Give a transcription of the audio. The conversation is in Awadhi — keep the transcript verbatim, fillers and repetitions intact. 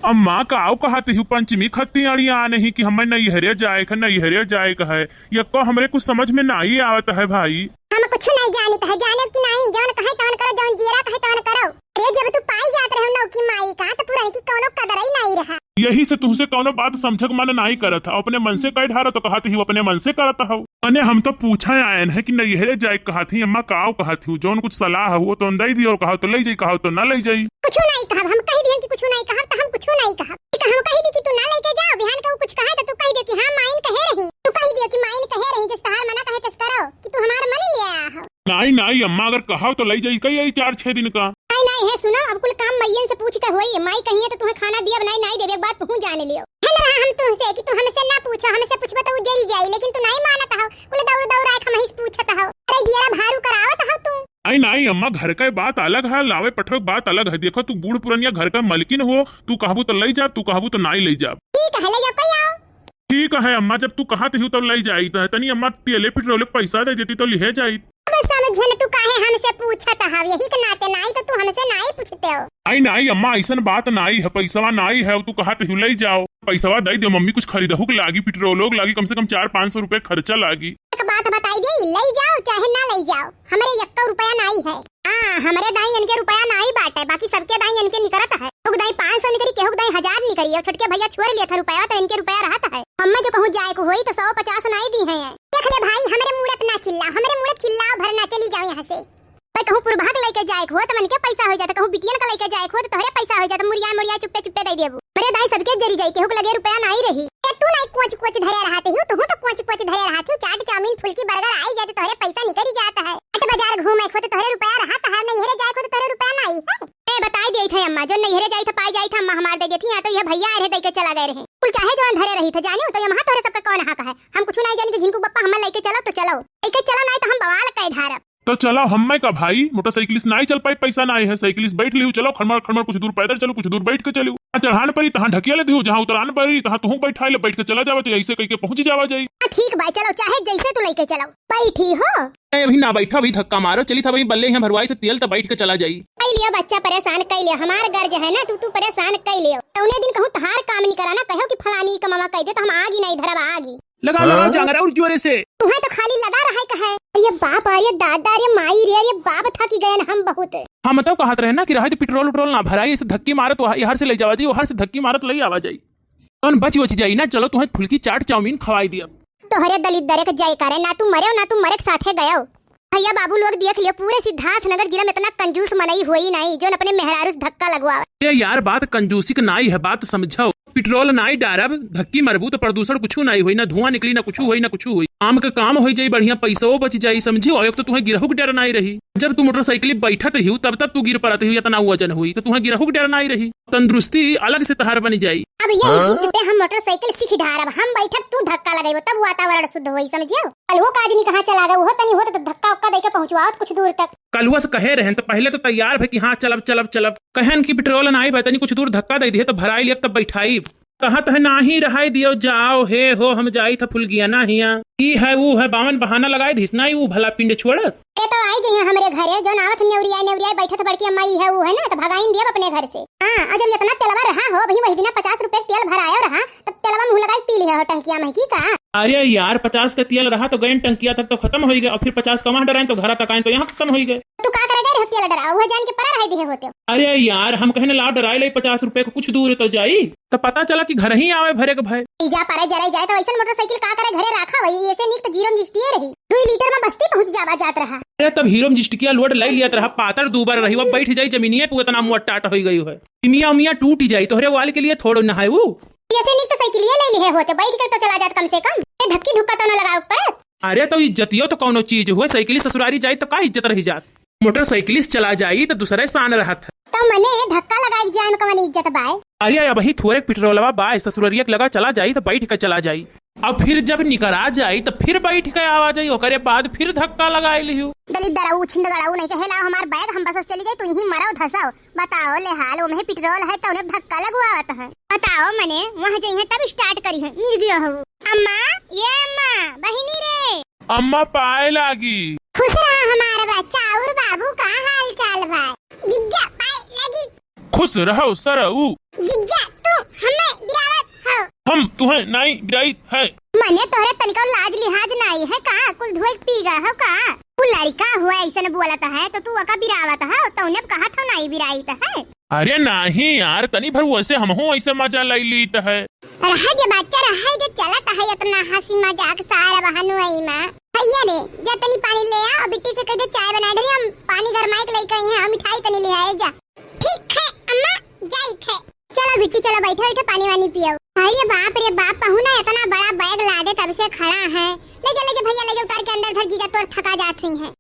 अम्मा, काव कहत हिउ, पंचमी खत्ती अड़िया नहीं कि हमें नैहरे जाए के, नैहरे जाए के है। यक्को हमरे कुछ समझ में नाई आवत है भाई। हम कुछ नहीं जानित है, जाने कि नहीं, जौन कहे तवन करो, जौन जियरा कहे तवन करो। अरे, जब तू पाई जात रहे नौकी माई का, तो पूरा है कि कौनो कदर ही नहीं रहा। यही से तुहसे कौनो बात समझक मन नाई करत है, अपने मन से कह ढारो तो कहत हिउ, अपने मन से करत हो। अने हम तो पूछे आयन है कि नैहरे जाए कहत ही, अम्मा काव कहत हिउ, जौन कुछ सलाह हो तो दे दियो, कहो तो ले जाई, कहो तो ना ले जाई। कुछ नहीं कहब, हम कह दिहन कि कुछ नहीं कहब, तो हम कुछ नहीं कहब। ठीक है, हम कह दी कि तू ना लेके जाओ, बिहान के वो कुछ कहे तो तू कह दे कि हाँ, माइन कहे रही, तू कह दियो कि माइन कहे रही, जिस तहार मना कहे तस करो कि तू हमार मन ले आया हो। नाई, नाई अम्मा, अगर कहो तो ले जाई, कई आई चार छह दिन का। नाई, नाई, हे सुनो, अब कुल काम मइयन से पूछ के होई, माई कहिए तो तुम्हें खाना दिया, नाई, नाई देवे, एक बात तू जान लियो। कहल रहा हम तुमसे कि तू हमसे ना पूछो, हमसे पूछबो तो उ जल जाई, लेकिन तू नाई मानत हो, कुल दौड़ दौड़ आए हमही से पूछत हो। अरे जियरा भारू करावत हो तू। आई नाई अम्मा, घर का बात अलग है, लावे पठवे बात अलग है। देखो तू बूढ़ पुरनिया घर का मलकिन हो, तू कहबू तो ले जा, तू कहबू तो नाई ले जा। ठीक है, ले जाओ, कहीं आओ। ठीक है अम्मा, जब तू कहत हिउ तब ले जाई। तो तनी अम्मा तेले पेट्रोल के पैसा दे देती तो लिहे जाई। अब समझन तू काहे हमसे पूछत हव, यही के नाते नाई तो तू हमसे नाई पूछते हो। आई नाई अम्मा, ऐसन बात नाई है, पैसवा नाई है, तू कहत हिउ ले जाओ, पैसवा दे दे मम्मी, कुछ खरीदहू के लागी, पेट्रोलो के लागी, कम से कम चार पाँच सौ रुपए खर्चा लागी। एक बात बताई दे, ले जाओ चाहे ना ले जाओ, हमरे यक्को रुपया नाई है। हाँ, हमरे दाई इनके रुपया नाई बाटे, बाकी सबके दाई इनके निकरत है। केहू के दाई पाँच सौ निकरी, केहू के दाई हजार निकरी, और छोटके भैया छोड़ लिया था रुपया, तो इनके रुपया रहत है। हमें जो कहूँ जाए को होई तो सौ पचास नाई दी है। देख ले भाई, हमरे मूड़े पे ना चिल्ला, हमरे मूड़े पे चिल्लाओ भर ना, चली जाओ यहाँ से। भाई कहूँ पुरभा के लेके जाए को हो तो मन के पैसा हो जाता, कहूँ बिटियन के लेके जाए को हो तो तोहरे पैसा हो जाता, मुरिया मुरिया चुप्पे चुप्पे दे देबू। अरे दाई सबके जरी जाई, केहू के लगे रुपया नाई रही। ए, तू नाई कोच कोच धरे रहा, तू, तू तो कोच कोच धरे रहा, तू चाट चाउमीन फुल्की बर्गर आई जाए तो तोहरे पैसा निकरी जाता है। हाट बाजार घूमे को तो तोहरे रुपया रहत है, नैहरे जाए को तो तोहरे रुपया नाई है। ए, बताई देत है अम्मा, जो नैहरे जाई था, पाई जाई था, अम्मा हमार दे देती, यहाँ तो यह भैया आए रहे, दे के चला गए रहे। कुल चाहे जवन धरे रही था, जाने हो, तो ये महा तोहरे सबका कौन हक है? हम कुछ नहीं जानी, तो झिनकू बप्पा हमें लेके चलो तो चलो, लेके चलो, नहीं तो हम बवाल कह ढारब। तो चलो, हम्मे का भाई, मोटरसाइकिल से नहीं चल पाई, पैसा नहीं है, साइकिल से बैठ लियो, चलो, खड़मड़ खड़मड़ कुछ दूर पैदल चलो, कुछ दूर बैठ के चलियो। हाँ, चढ़ान परी, तहाँ ढकिया ले दियो, जहाँ उतरान परी, तहाँ तुहूँ बैठा ले, बैठ के चला जावा, तो ऐसे कह के पहुँच जावा जाई। हाँ, ठीक बा, चलो, चाहे जैसे तू लेके चलो, बैठी हो। ए, अभी ना बैठा, अभी धक्का मारो, चली था, अभी बल्ले यहाँ भरवाई तो तेल तो बैठ के चला जाई। कई लियो बच्चा परेशान, कई लियो, हमार गर्ज है ना, तू, तू परेशान कई लियो। तौने दिन कहूँ तहार काम नहीं करा ना, कहो कि फलानी कमावा कह दे, तो हम आगी नहीं धरब, आगी। लगा, लगा हाँ? जांगरा और जोरे से। तुम्हें तो खाली लगा रहा है कहे। अरे बाप, अरे दादा, अरे माई रे, अरे बाप थकी गए हम बहुत। हम तो कहत रहे ना कि रहे तो पेट्रोल उट्रोल ना भराई, ऐसे धक्की मारत वहाँ, यहाँ से ले जावा जाई, वहाँ से धक्की मारत ले आवा जाई। कौन बच वच जाई ना, चलो तुम्हें फुल्की चाट चाउमीन खवाई दिया। तोहरे दलित दरे के जाए करे, ना तू मरे ना तू मरे के साथे गयो। भैया बाबू लोग देख लियो, पूरे सिद्धार्थनगर जिला में इतना कंजूस मनई होई नहीं, जो अपने मेहरारू से धक्का लगवावे। ए यार, बात कंजूसी के नाई है, बात समझो। पेट्रोल नाई डारब, धक्की मरबू तो प्रदूषण कुछू नाई होई, ना धुआं निकली, ना कुछू होई, ना कुछू होई। काम के काम होई जाई, बढ़िया पैसो बच जाई, समझियो। एक तो तुम्हें गिरहू के डर नाई रही, जब तू मोटरसाइकिल बैठत हिउ तब तब तू गिर पड़त हिउ, इतना वजन हुई तो तुम्हें गिरहू के डर नाई रही, तंदुरुस्ती अलग से तहार बनी जाई। अब यही हाँ? जिद पे हम मोटरसाइकिल सीख ढारब, हम बैठब तू धक्का लगेबो तब वातावरण शुद्ध होई, समझियो। कलुओ काजनी कहाँ चला गए, वो तनी होत तो धक्का उक्का दे के पहुँचवावत कुछ दूर तक। कलुआ से कहे रहन तो पहले तो तैयार भे कि हाँ चलब चलब चलब, कहन कि पेट्रोल नाई बा, तनी कुछ दूर धक्का दे दिए तो भराई लियब तब बैठाई। कहा तह नाही रहाई दियो जाओ, हे हो हम जाई था फुलगिया ना हिया, ई है ऊ है, बावन बहाना लगाई दिस ना, ऊ भला पिंड छोड़। ए तो आई जइहे हमरे घरे, जौन आवत नेवरिया नेवरिया बैठत बड़की अम्मा, ई है ऊ है ना, तो भगाइन दियब अपने घर से। हाँ, और जब इतना तेलवा रहा हो, वही वही दिना पचास रुपए के तेल भरायो रहा, तब तेलवा मुँह लगाई पी लिहे हो टंकिया में की का। अरे यार, पचास का तेल रहा तो गए टंकिया तक तो खत्म होई गए, और फिर पचास का वहाँ डराए तो घर तक आए तो यहाँ खत्म होई गए। तू का करे गए रहो तेल डरा, वो जान के परा रह दिहे होते। अरे यार, हम कहने ला डराए ले पचास रुपए को कुछ दूर तो जाई, तो पता चला कि घर ही आवे भरे के भय। ई जा परे जरे जाए तो ऐसन मोटरसाइकिल का करे घरे रखा वही, ऐसे निक तो जीरो में जिस्टिए रही, दो लीटर में बस्ती पहुँच जावा जात रहा। अरे तब हीरो में जिस्टिकिया लोड ले लिया रहा, पातर दू बार रही, वो बैठ जाई जमीनिए पे, इतना मुआ टाट होई गई है, इमिया उमिया टूट जाई, तोहरे वाल के लिए थोड़ो ना है वो। ऐसे निक तो साइकिलिया ले लिहे होते, बैठ के तो चला जात कम से कम। ए, धक्की धुक्का तो ना लगाओ पड़त। अरे तो इज्जतियो तो कौनो चीज हुए, साइकिल ससुरारी जाई तो का इज्जत रही जात? मोटरसाइकिल से चला जाई तो दूसरे शान रहत है। तो मने धक्का लगाई जाए में कौन इज्जत बाय? अरे अब ही थोड़े पेट्रोलवा बाय, ससुररिया के लगा चला जाई तो बैठ के चला जाई, अब फिर जब निकरा जाई तो फिर बैठ के आवा जाई, ओकरे बाद फिर धक्का लगाई लिहू। दलित दराऊ छिंद गड़ाऊ नहीं कहे लाओ हमार बैग, हम बस से चली जाई, तू यहीं मरो धसाओ। बताओ ले हाल, ओमे पेट्रोल है तौने धक्का लगवावत है। बताओ मने, वहाँ जइहे तब स्टार्ट करी है, मिल गयो हो। अम्मा, ये अम्मा, बहिनी रे। अम्मा पाए लागी। खुश रहा हमार बच्चा, और बाबू का हाल चाल बा? जिज्जा पाए लगी। खुश रहो सरऊ। जिज्जा तू तुहैं नाई बिराइत है। मने तोहरे तनिका लाज लिहाज नाई है का? कुल धोए के पी गए हो का? कुल लड़िका हुआ ऐसन बोलत है तो तू ओका बिरावत है, तौने अब कहत हो नाई बिराइत है। अरे नाहीं यार, तनी भर वैसे हमहू ऐसे मजा लई लीत है। रहे दे बच्चा, रहे दे, चलत है इतना हँसी मजाक सारा बहनुआई में। भैया रे, जा तनी पानी ले आ और बिट्टी से कह दे चाय बनाए ढरी, हम पानी गरमाए के लइके आई हैं, हम मिठाई तनी ले आए जा। ठीक है अम्मा, जाइत है। चलो बिट्टी, चलो बैठो, बैठो, पानी वानी पियो। अरे बाप रे बाप, पहुना इतना बड़ा बैग लादे तब से खड़ा है। ले जा, ले जा भैया, ले जा उतार के अंदर धर, जीजा तोर थका जात हुई है।